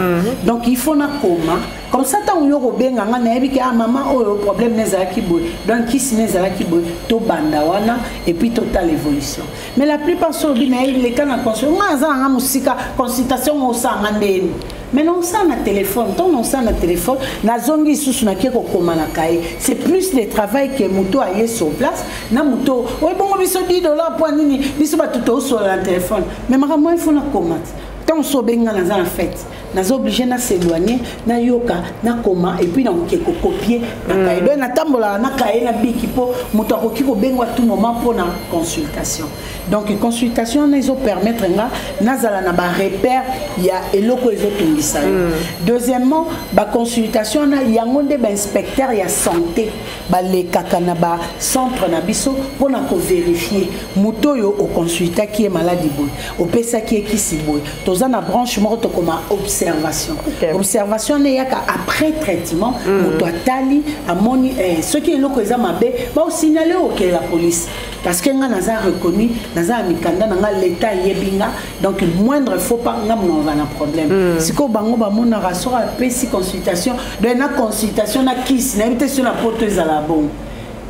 Donc il faut nakoma comme ça. Ntango yo kobenga nga, nayebi ke: "Ah, mama oyo, problème ne ezalaki boye, donc kisi ne ezalaki boye." Tobanda wana et puis totala évolution. Mais la plupart, so obi nayebi leka na consultation, nga naza nanga mosika, consultation ngo osanga ndeni? Mais naosala na téléphone. Ntango naosala na téléphone, nazongi lisusu, nakie kokoma na cahier, c'est plus de travail que moto aye sur place na moto oyo. Bongo biso 10 $ mpo nini? Biso bato toosolola na téléphone, mais makambo il faut nakoma te. Ntango so obengi nga, naza na fête, naza obligé na s'éloigner, nayoka, nakoma et puis nakoki kocopier na cahier. Donc natambolaka na cahier na bic, mpo moto akoki kobengwa tout moment mpona consultation. Donc consultation wana ezopermettre nga nazala na barepère ya eloko ezotungisa yo. Deuxièmement, baconsultation wana, yango nde bainspecteur ya santé balekaka na bacentre na biso mpona kovérifier moto oyo oconsultaki ye, maladi boye, opesaki ye kisi boye. Toza na branche moko tokoma observation. Observation wana eyaka après traitement. Moto atali, amoni soki eloko eza mabe, baosignale, okele la police, parce que nga naza reconnu, naza na mikanda na nga, l'état ayebi nga. Donc moindre faux pas, nga mona na problème. Sikoyo bango bamonaka soki apesi consultation, donc na consultation na kisi, nayebi te so na poto ezala bongo.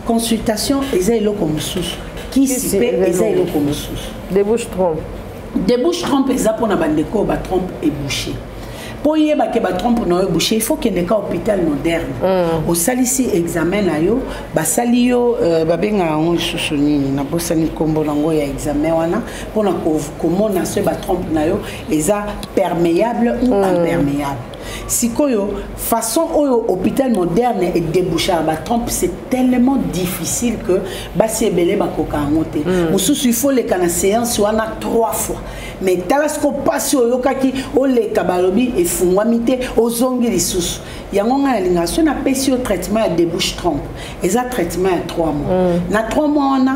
Consultation eza eloko mosusu, kisi mpe eza eloko mosusu. Débouche trompe. Débouche trompe eza mpona bandeko oyo batrompe ebouché. Mpo oyebake batrompe na yo ebouché, il faut kende ka hôpital moderne. Osalisi examen na yo, basali yo babengaka yango lisusu nini, nabosani nkombo nango ya examen wana, mpona komona soki batrompe na yo eza perméable ou imperméable. Sikoyo, façon oyo hôpital moderne edébouchaka batrompe, c'est tellement difficile que basi ebele bakoka yango te. Mosusu il faut leka na séance wana trois fois, mais tala siko mpasi oyokaki, oleka, balobi efungwami te, ozongi lisusu. Yango ngai nalingaka so napesi yo traitement ya débouche trompe, eza traitement ya 3 mois. Na 3 mois wana,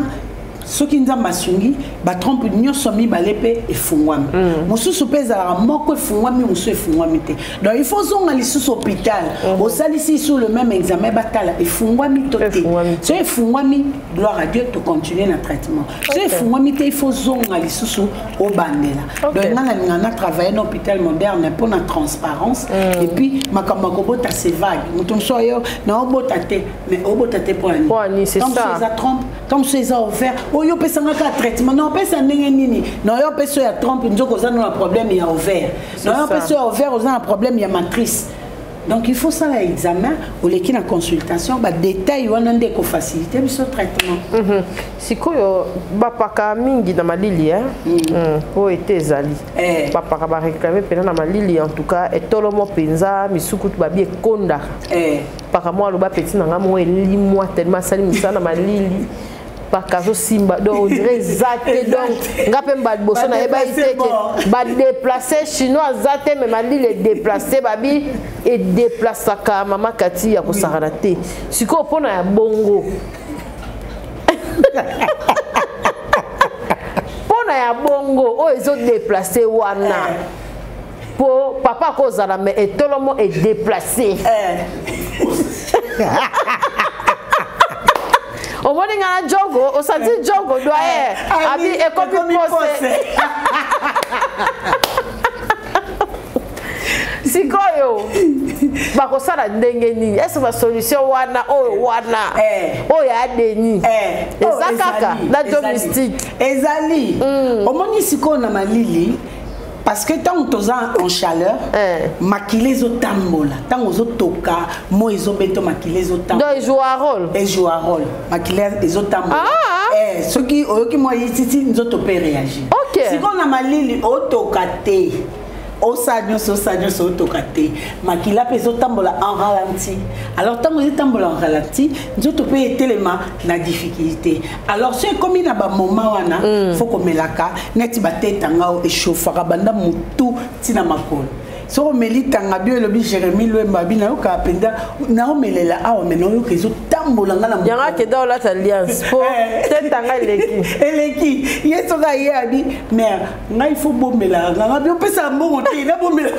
Soki Nzambe asungi, batrompe nyonso mibale mpe efungwami. Mosusu mpe ezalaka moko efungwami, mosusu efungwami te. Donc il faut ozonga lisusu hôpital, osalisi sur le même examen, batala efungwami to te. Soki efungwami, gloire à Dieu, tocontinue na traitement. Soki efungwami te, il faut ozonga lisusu, obandela. Donc nga nalinga na travailler na hôpital moderne mpo na transparence. Et puis makambo ya kobota, c'est vague. Moto mosusu oyo naobota te, mais obota te mpo ani? Eza trompe, ntango mosusu eza ovaire. Oyo opesanga kaka traitement, na opesa ndenge nini? Na oyo opesa oyo ya trompe, nzoka oza na problème ya ovaire. Na oyo opesa oyo ya ovaire, oza na problème ya matrice. Donc il faut sala examen, oleki na consultation, badétail wana nde ekofacilité biso traitement. Sikoyo bapaka mingi na malili po ete ezali bapaka baréclame mpena na malili. En tout cas etolomo mpenza misukutu babi ekondaka. Paka mwa aloba peti na nga moko elimwa tellement asali mosala na malili, paka azosimba. Donc on dirait eza te. Donc nga mpe mbala liboso nayebaki te ke badéplace chinois aza te, me malili edéplace, babi edéplasaka mama Kati ya kosakana te. Sikoyo mpona ya bongo, mpona ya bongo oyo ezodéplace wana, mpo papa akozala me etolomo edéplace. Omoni nga na jogo, osanti jogo doyen abi ekomi pose. Sikoyo bakosala ndenge nini? Ese basolution wana oyo wana oyo ya deni eza kaka na jo mystique? Ezali. Omoni sikoyo na malili, parce que ntango toza en chaleur, makila ezotambola. Ntango ozotoka, mo ezobeta, makila ezotambola. Donc ejoua rôle. Ejoua rôle, makila ezotambola. Soki oyoki mwa yititi, nzoto mpe réagir. Sikoyo na malili, otoka te, osala nyonso, osala nyonso, otoka te, makila mpe ezotambola en ralenti. Alors ntango ezotambola en ralenti, nzoto mpe etelema na difficulté. Alors so ekomi na bamoma wana, faut komelaka neti batetanga oyo echauffaka banda motu ntina makolo. Soki omeli tanga bio, elobi Jérémi Lwemba, abi nayokaka mpenza naomelela awa, me naoyoka ezotambola nga na Yango akenda olata alliance po tetanga eleki. Eleki ye. Soki aye, abi mais ngai faut bomelaka nga, ngabi opesaka mbongo te, nabomelaka.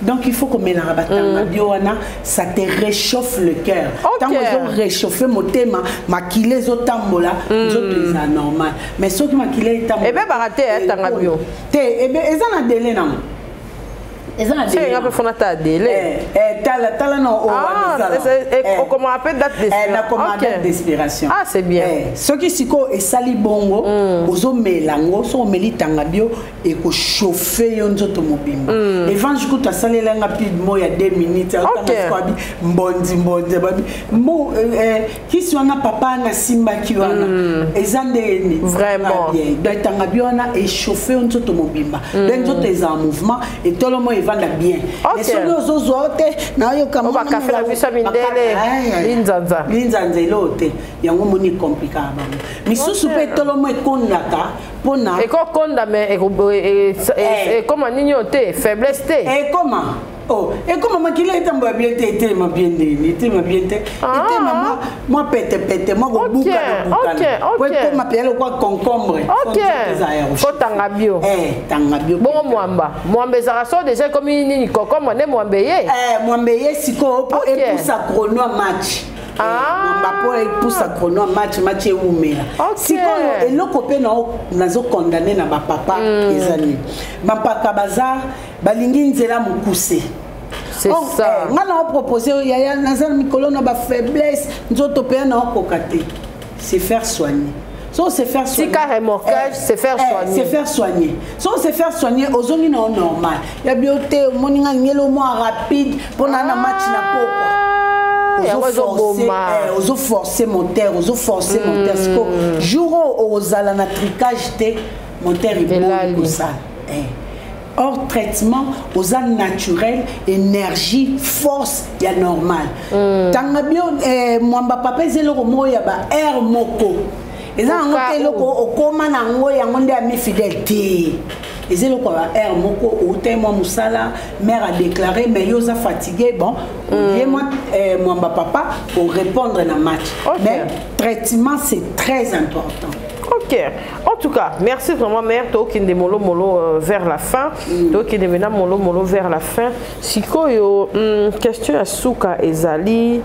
Donc il faut komelaka batanga bio wana, ça te réchauffe le cœur. Ntango ezoréchauffe motema, makila ezotambola, nzoto eza normal. Mais soki makila etambola Ebebaka te etanga bio? Te, eza na délai nango, eza na délai. Nga mpe fona ta délai. Tala, tala na. Okoma mpe date. Nakoma date d'expiration. Ah, c'est bien. Soki sikoyo esali bongo, ozomela yango, soki omeli tanga bio, ekochauffe yo nzoto mobimba. Evange kutu asalelanga pide mo ya 2 minutes, abi mbondi mbondi, babi mo kisi wana papa nasimbaki wana eza ndenge. Vraiment. Bien. Donc tanga bio wana echauffe yo nzoto mobimba, donc nzoto eza en mouvement, etolomo evanda bien. Mais soki ozozwa o te, nayoka Bakafe na biso ya mindele, linzanza. Linzanza eloo te. Yango moni ekomplikaka bango misusu mpe etolomo ekondaka mpona Ekokonda, mais ekoma nini oyo te, faiblesse te? Ekoma, oh, ekoma makila etambola bien te, etelema bien ndeni, etelema bien te, etelema mwa petepete, mwa kobukana bukana po ekoma mpenza lokwa concombre. Kotanga bio. Tanga bio. Bongo mwamba, mwamba ezalaka so déjà ekomi nini, concombre nde mwamba ye? Mwamba ye sikoyo mpo epusa chrono match. Mwamba mpo epusa chrono match, match ewumela. Sikoyo eloko mpe nazokondane na bapapa eza nini? Bapaka baza balingi nzela mokuse. Nga na opropose, yaya, naza na mikolo na bafaiblesse, nzoto mpe na okoka te. Se faire soigner, so se faire soigner. Tika remorquage, se faire soigner. Se faire soigner, so se faire soigner, ozongi na normal ya bio te. Omoni nga ngeli mwa rapide mpona na match na pokwa, ozoforce moteur, ozoforce moteur. Siko jour oyo ozala na tricage te, moteur eboyi kosala. Hors traitement, oza naturel, énergie, force ya normal. Tanga bio, mwamba papa eza eloko moko ya ba aire moko, eza yango te. Eloko okóma nango, yango nde ami fidèle te. Eza eloko ya aire moko outai mwa mosala, mère a déclaré, mais yo oza fatigué, bon, olie mwa mwamba papa orépondre na match. Mais traitement, c'est très important. Ok, en tout cas, merci vraiment mère, tokende molo molo vers la fin. Tokende maintenant molo molo vers la fin. Sikoyo, question ya suka ezali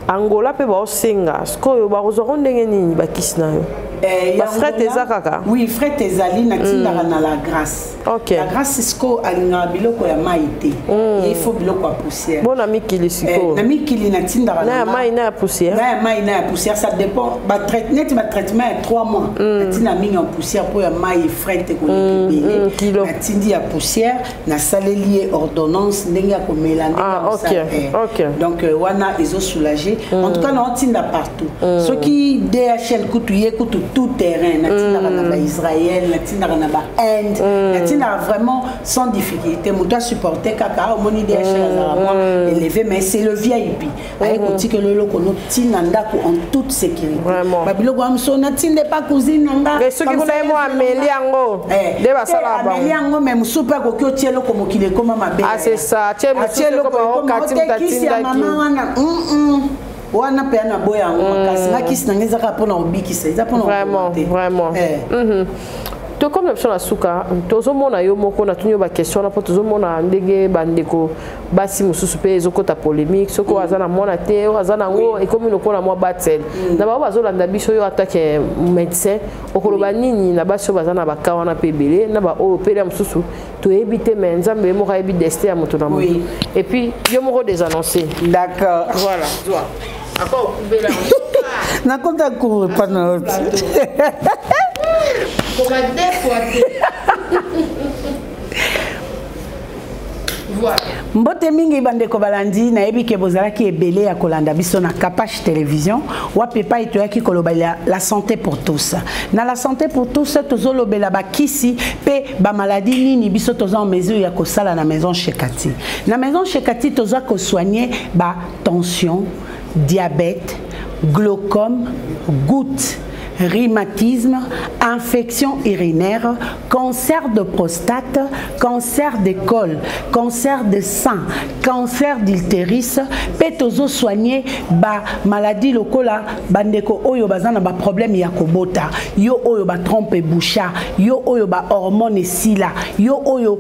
Angola pe ba osenga. Sikoyo ba kozwa ndenge nini bakisi na yo? Eh, Ba fret Angola, eza kaka? Oui, fret ezali, natindaka na la grâce. La grâce sikoyo alingaka biloko ya mai te. Ye, il faut biloko ya poussière. Bon, na mikili sikoyo. Eh, na mikili natindaka Na ya mai, na ya poussière. Na ya mai, na ya poussière, ça dépend. Ba traite neti ba traitement ya 3 mois. Natinda mingi en poussière mpo ya mai fret ekoleka ebele. Kilo. Natindi ya poussière, nasaleli ye ordonnance ndenge ya komela, ndenge ya Ah, ok, kosala. Eh. Donc wana ezosoulage. En tout cas, naotinda partout. Soki DHL kutu ye kutu tout terrain, natindaka na baIsraël, natindaka na baInde, natindaka vraiment sans difficulté. Moto asupporte kaka, omoni DHL azalaka mwa élevé, mais c'est le VIP aye kotikela eloko notinda ndako en toute sécurité. Babiloko ya moso natinde pa cousine na nga. Mais soki Comme kuna ça, ye mo ameli yango, Eh, nde basalaka te, bango. ameli yango, mais mosusu mpe akoki otia eloko, mokili ekoma mabe. Ah, c'est ça. Atie mosusu Atie eloko ekoma ekoma, okati ote moto kisi ya atindaki. mama wana, Wana mpe ya na boya yango makasi. Nga kisi na nga eza kaka mpona kobikisa, eza mpona Vraiment, koboma te. vraiment. Eh. Tokomi na biso na suka. Tozomona yo moko, natuni yo baquestion wana mpo tozomona ndenge bandeko basi mosusu mpe ezokɔta polémique. Soki oyo aza na mwana te, oyo aza nango, ekomi lokola mwa batel na bango bazolanda biso. Yo atake médecin, okoloba nini na basi oyo baza na baka wana mpe ebele na baoyo mpe ya mosusu toyebi te, mais Nzambe ye moko ayebi destin ya moto na moto. Et puis yo moko désannoncer. D'accord. Voilà, zwa ako okubela. Nakota cour epa na yo te. Koma deux fois te. Voilà. Mbote mingi bandeko balandi. Nayebi ke bozalaki ebele ya kolanda biso na Kapache Télévision, wapi epai toyaki kolobela la santé pour tous. Na la santé pour tous, tozolobela bakisi mpe bamaladi nini biso toza en mesure ya kosala na maison Shekati. Na maison Shekati, toza kosoigne batension, diabète, glaucome, goutte, rhumatisme, infection urinaire, cancer de prostate, cancer de col, cancer de sein, cancer d'utérus, pe tozo soigner ba maladie lokola bandeko oyo baza na ba problème ya kobota, yo oyo ba trompe boucha, yo oyo ba hormone esila, yo oyo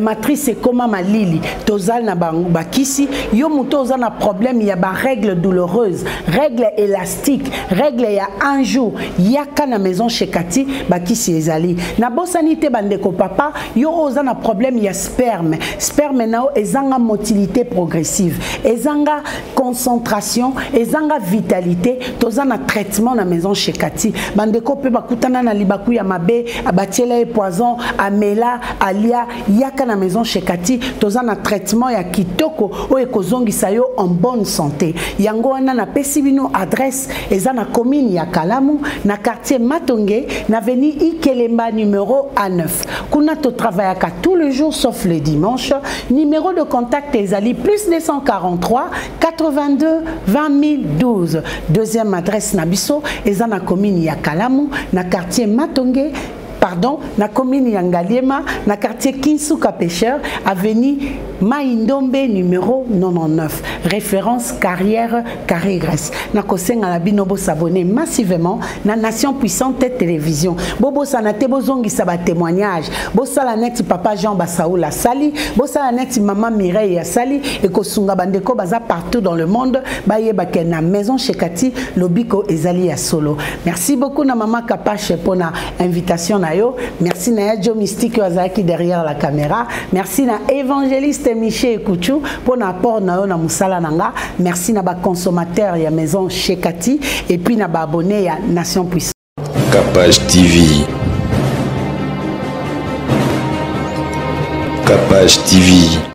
matrice ekoma malili, tozal na bango bakisi, yo moto oza na problème ya ba règle douloureuse, règle élastique, règle ya un jour, yaka na maison Shekati, bakisi ezali. Nabosani te bandeko papa, yo oyo oza na problème ya sperme, sperme na yo ezanga motilité progressive, ezanga concentration, ezanga vitalité, toza na traitement na maison Shekati. Bandeko mpe bakutana na libaku ya mabe, batiela ye poison, amela, alia, yaka na maison Shekati, toza na traitement ya kitoko oyo ekozongisa yo en bonne santé. Yango wana napesi bino adresse: eza na commune ya Kalamu, na quartier Matonge, na avenue Ikelemba numéro A9. Kuna totravaillaka tous les jours sauf le dimanche. Numéro de contact ezali plus 243 82 20 012. Deuxième adresse na biso eza na commune ya Kalamu, na quartier Matonge, pardon, na commune ya Ngaliema, na quartier Kinsuka Pêcheur, avenue Maïndombe numéro 99, référence carrière Carré Grèce. Nakosenga na bino bosabonner massivement na Nation Puissante Télévision. Bobosana te bozongisa ba témoignage, bosala neti papa Jean Basaoul asali, bosala neti mama Mireille asali, ekosunga bandeko baza partout dans le monde bayeba ke na maison Shekati lobiko ezali ya solo. Merci beaucoup na mama Kapache mpona invitation na yo. Merci na ya Joe Mystique oyo azalaki derrière la caméra. Merci na évangéliste Michel Ekuchu mpona apport na yo na mosala na nga. Merci na baconsommateur ya maison Shekati et puis na baabonné ya Nation Puissante. Capage TV. Capage TV.